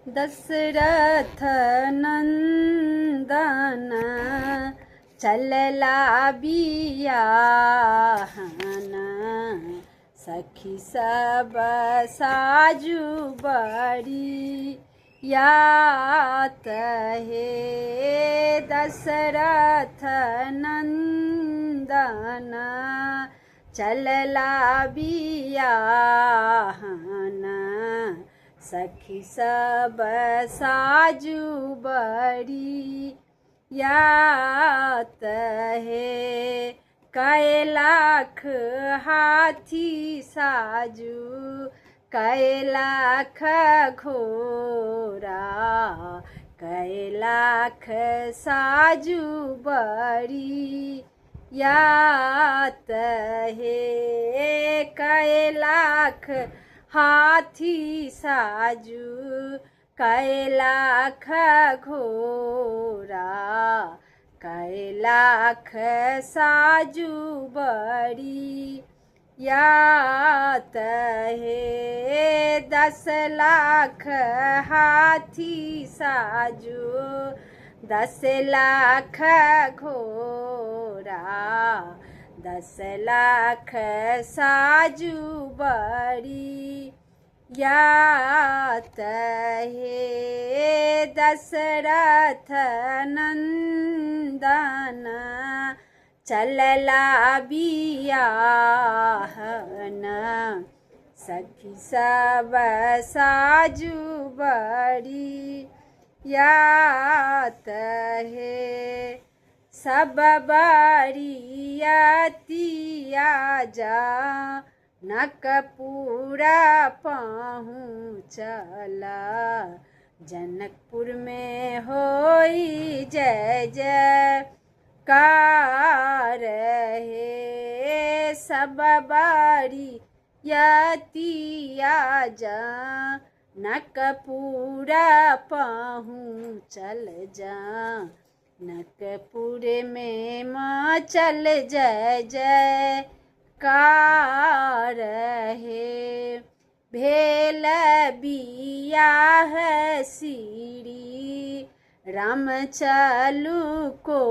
दशरथ नन्दन चलला बियाहन, सखी सब साजू बड़ी यात हे। दशरथ नन्दन चलला बियाहन, सखी सब साजू बड़ी यात हे। कै लाख हाथी साजू, कै लाख घोड़ा, कै लाख साजू बड़ी यात हे। कै लाख हाथी साजू, कै लाख घोड़ा, कै लाख साजू बड़ी यात हे। 10 लाख हाथी साजू, 10 लाख घोड़ा, 10 लाख साजू बड़ी यात हे। दशरथ नन्दन चलला बियाहन, सखी सब साजू बड़ी यात हे। सब बरियतिया जा नकपुरा पहुँचला, जनकपुर में होई जय जय कार हे। सब बरियतिया जा नकपुरा पहुँचल जा, नकपुर में मचल जय जय कार हे। भेल बियाह श्री राम चलू को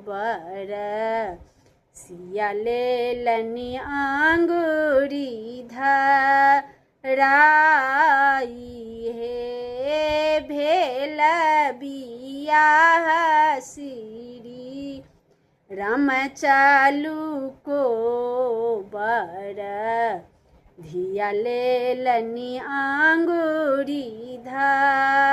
बर, सिया लेलनि आंगुरी धराई हे। भेल बियाह श्री राम चलू को बर, धिया लेलनि आंगुरी धराई